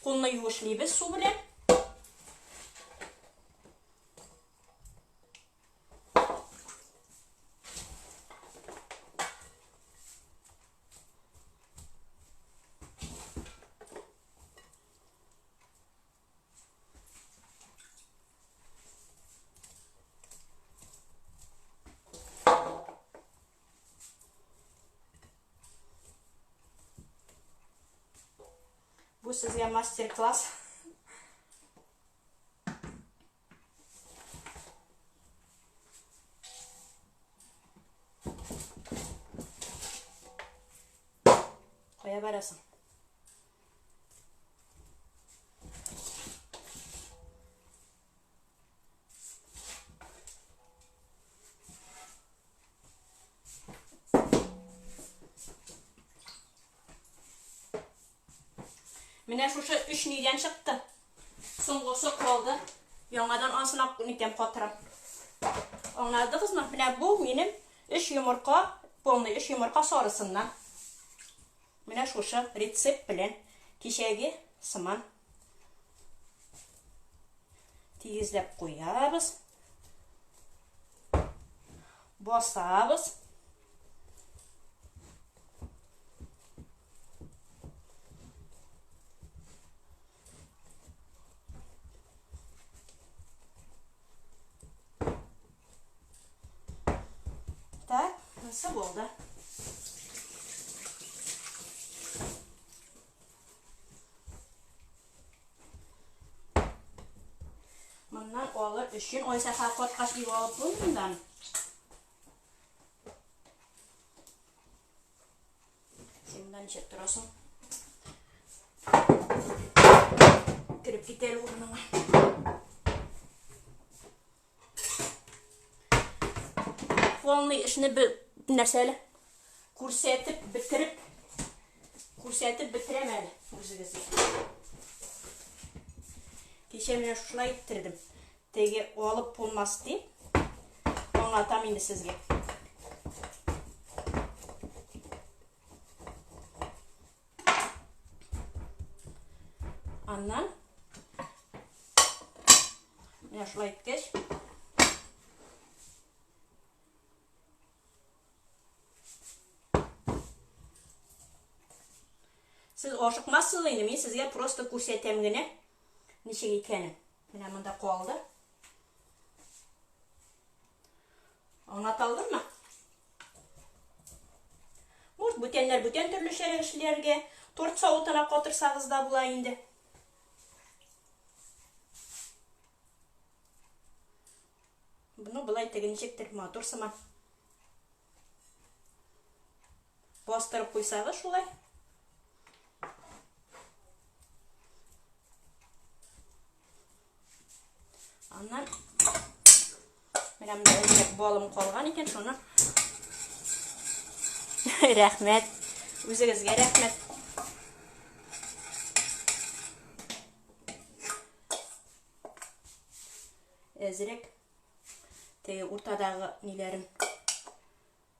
Кулны юышлыйбыз су белән. Бу сезгә мастер-класс. Кая барасың? Менә шушы өч нидән чыкты. Соңгысы калды. Яңадан ансына нитәм катырам. Аңладыгызмы? Менә бу минем өч йомырка, полный өч йомырка сарысыннан. Менә шушы рецепт белән кичәге сыман тигезләп куябыз. Басабыз. Так, нәрсә булды? Моннан алыр өчен Айсаха каткач дип алып булмый моннан. Син монда ничек торасың? Кереп кит әле урыныңа. Полный эшне бер нәрсә әле күрсәтеп бетереп күрсәтеп бетерәм әле үзегезгә. Кичә менә шулай иттердем. Теге алып булмас дип аңлатам инде сезгә. Аннан менә шулай иткәч, сез ашыкмассыз инде, мин сезгә просто күрсәтәм генә ничек икәнен. Менә монда калды. Аңлата алдыммы? Может, бүтәннәр бүтән төрле эшләргә, торт савытына катырсагыз да була инде. Буны былай теге ничектер матур сыман. Бастырып куйсагыз шулай. Аннан менә монда әзрәк балым калган икән, шуны. Рәхмәт. Үзегезгә рәхмәт. Әзрәк теге уртадагы ниләрен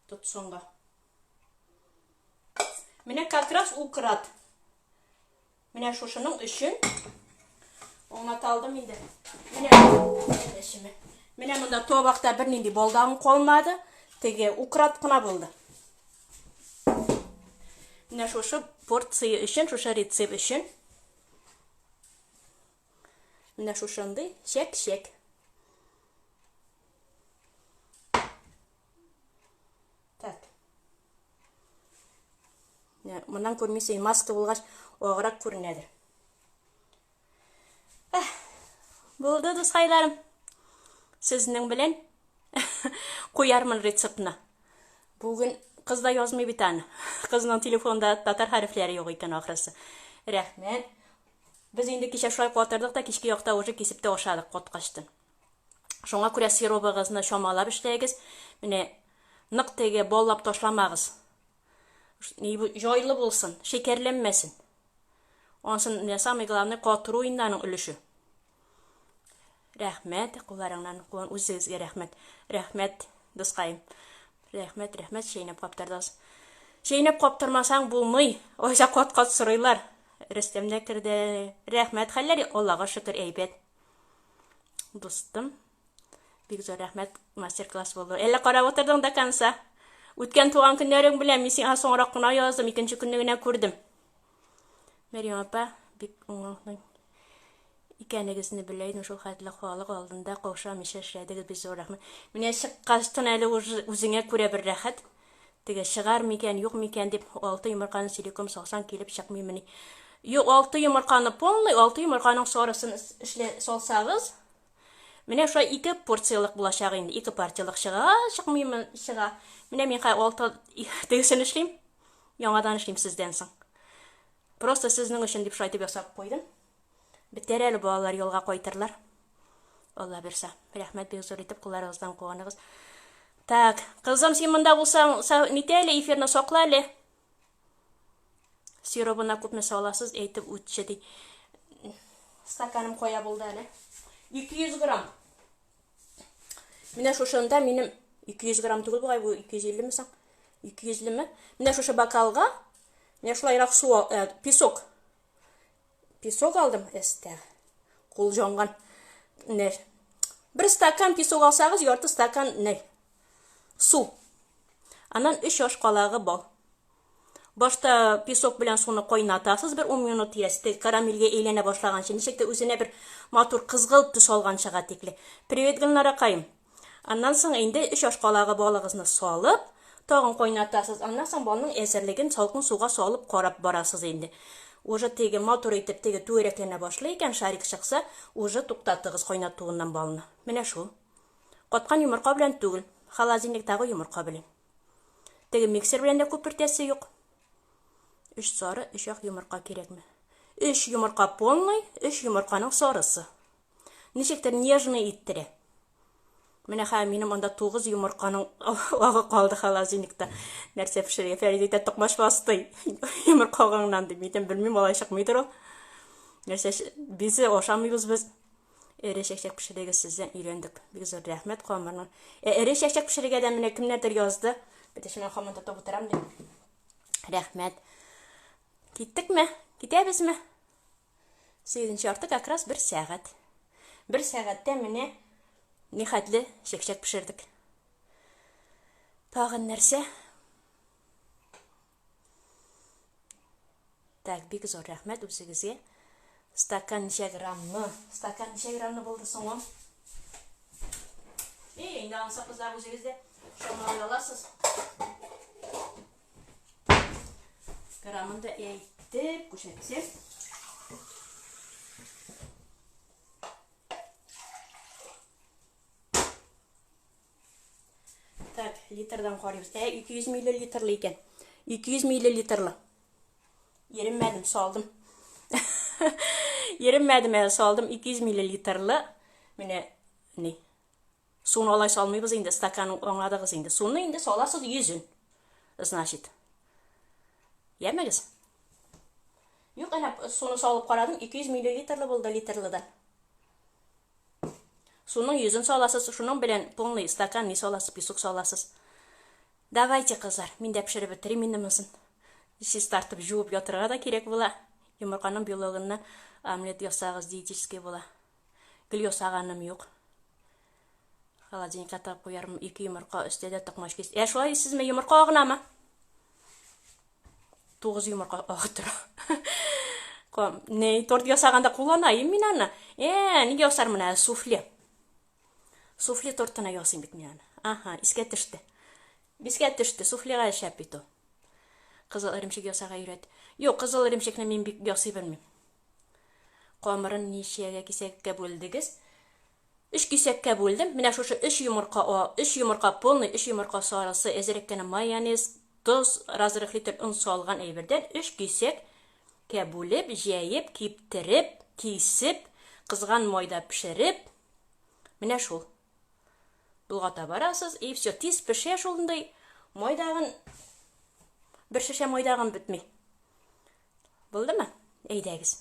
тотсынга. Менә как раз украт. Менә шушының өчен аңлата алдым инде. Менә эшеме. Менә монда табакта бернинди балдагым калмады. Теге украт кына булды. Менә шушы порция өчен, шушы рецепт өчен. Менә шушындый чәк-чәк. Так. Моннан күрмисең, маска булгач, аграк күренәдер. Булды, дускайларым. Сезнең белән куярмын рецептны. Бүген кыз да язмый бит аны. Кызның телефонда татар хәрефләре юк икән ахрысы. Рәхмәт. Без инде кичә шулай катырдык та, кичке якта уже кисеп тә ашадык каткачтын. Шуңа күрә сиробыгызны чамалап эшләгез. Менә нык теге баллап ташламагыз. Җайлы булсын, шикәрләнмәсен. Ансын менә самый главный катыру инде аның өлеше. Рәхмәт, кулларыңнан куан үзегезгә рәхмәт. Рәхмәт, дускаем. Рәхмәт, рәхмәт, чәйнәп каптырдыгыз. Чәйнәп каптырмасаң булмый. Айса кат-кат сорыйлар. Рөстәм дә керде. Рәхмәт, хәлләр Аллага шөкер әйбәт. Дустым, бик зур рәхмәт, мастер-класс булды. Әллә карап утырдың до конца? Үткән туган көннәрең белән мин сиңа соңрак кына яздым, икенче көнне генә күрдем. Мәрьям апа, бик уңайлы икәнегезне белә идем, шул хәтле халык алдында каушамыйча эшләдегез, бик зур рәхмәт. Менә чыккачтын әле үзеңә күрә бер рәхәт. Теге чыгар микән, юк микән дип, алты йомырканы силиком салсаң килеп чыкмыймыни. Юк, алты йомырканы полный, алты йомырканың сарысын эшлә салсагыз, менә шулай ике порциялык булачак инде, ике партиялык чыга, чыкмыймы, чыга. Менә мин хәзер алты тегесен эшлим, яңадан эшлим сездән соң. Просто сезнең өчен дип шулай итеп ясап куйдым. Бетәр әле балалар ялга кайтырлар. Алла бирсә. Рәхмәт бик зур итеп кулларыгыздан куаныгыз. Так, кызым, син монда булсаң, нитә әле эфирны сакла әле. Сиробына күпме саласыз, әйтеп үтче ди. Стаканым кая булды әле? 200 грамм. Менә шушында минем 200 грамм түгел бугай, бу 250 ме соң? 200 леме? Менә шушы бокалга менә шулайрак су, э, песок Песок алдым, әстә. Кул җанган. Нәр. Бер стакан песок алсагыз, ярты стакан нәр. Су. Аннан 3 аш калагы бал. Башта песок белән суны кайнатасыз бер 10 минут тирәсе, карамельгә әйләнә башлаганчы, ничек тә үзенә бер матур кызгылт төс алганчыга тикле. Привет, Гөлнаракаем. Аннан соң инде өч аш калагы балыгызны салып, тагын кайнатасыз. Аннан соң балның әзерлеген салкын суга салып карап барасыз инде. Уже теге матур итеп теге түгәрәкләнә башлый икән, шарик чыкса, уже туктатыгыз кайнатуыннан балны. Менә шул. Каткан йомырка белән түгел, холодильниктагы йомырка белән. Теге миксер белән дә күпертәсе юк. Өч сары, өч ак йомырка кирәкме? Өч йомырка полный, өч йомырканың сарысы. Ничектер нежный иттерә. Менә хәзер минем анда 9 йомырканың агы калды холодильникта. Нәрсә пешерергә? Фәрид әйтә, токмач басты. Йомырка агыңнан дип. Мин белмим, алай чыкмыйдыр ул. Нәрсә бизе ашамыйбыз без. Эре чәкчәк пешерергә сездән өйрәндек. Бик зур рәхмәт камырны. Ә эре чәкчәк пешерергә дә менә кемнәрдер язды. Бөтәшемә хаман тотып утырам дип. Рәхмәт. Киттекме? Китәбезме? Сигезенче ярты как раз бер сәгать. Бер сәгатьтә менә нихәтле чәкчәк пешердек. Тагын нәрсә? Так, бик зур рәхмәт үзегезгә. Стакан ничә граммны? Стакан ничә граммны булды соң ул? Эй, инде ансы кызлар үзегез дә чамалый аласыз. Граммын да әйтеп күрсәтсәм. Так, литрдан карыйбыз. Ә, 200 миллилитрлы икән. 200 миллилитрлы. Еренмәдем, салдым. Еренмәдем әле, салдым 200 миллилитрлы. Менә ни. Суны алай салмыйбыз инде, стакан аңладыгыз инде. Суны инде саласыз йөзен. Значит. Ямегез. Юк, әнә суны салып карадым, 200 миллилитрлы булды литрлыдан. Суның йөзен саласыз, шуның белән полный стакан не саласыз, песок саласыз. Давайте, кызлар, мин дә пешереп бетерим инде монысын. Чистартып, жуып ятырга да кирәк була. Йомырканың белогыннан омлет ясагыз, диетический була. Гел ясаганым юк. Холодильникка тыгып куярмын. Ике йомырка өстә дә токмач кис. Ә шулай сезме йомырка агынамы? Тугыз йомырка агы тора. Не, торт ясаганда кулланаем мин аны. Э, нигә ясармын әле суфле. Суфле тортына ясыйм бит мин аны. Аһа, искә төште. Искә төште, суфлега эшләп бит ул. Кызыл эремчек ясарга өйрәт. Юк, кызыл эремчекне мин бик ясый белмим. Камырын ничәгә кисәккә бүлдегез? Өч кисәккә бүлдем. Менә шушы өч йомырка, өч йомырка полный, өч йомырка сарысы, әзерәк кенә майонез, тоз, разрыхлитель он салган әйбердән өч кисәк. Кә бүлеп, җәеп, киптереп, кисеп, кызган майда пешереп, менә шул. Болгата барасыз, и все, тиз пешә шундый. Майдагын бер шешә майдагын бетми. Булдымы? Әйдәгез.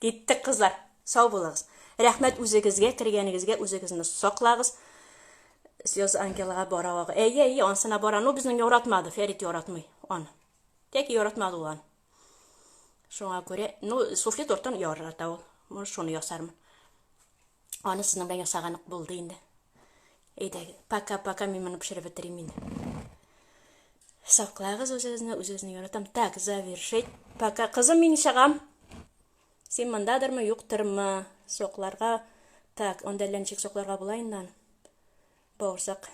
Киттек, кызлар. Сау булыгыз. Рәхмәт үзегезгә, кергәнегезгә, үзегезне саклагыз. Слез ангелага бара вагы. Әйе, әйе, ансына бара. Ну, безнең яратмады, Фәрит яратмый аны. Тәки яратмады ул аны. Шуңа күрә, ну, суфли тортын ярата ул. Может, шуны ясармын. Аны сезнең белән ясаган ук булды инде. Әйдә, пока-пока мин моны пешереп бетерим инде. Саклагыз үзегезне, үзегезне яратам. Так, завершить. Пока. Кызым, мин чыгам. Син мондадырмы, юктырмы? Сокларга. Так, анда әллә ничек сокларга була инде аны. Бавырсак.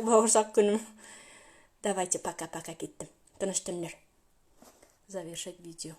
Бавырсак көнем. Давайте, пока-пока киттем. Тыныч төннәр. Завершить видео.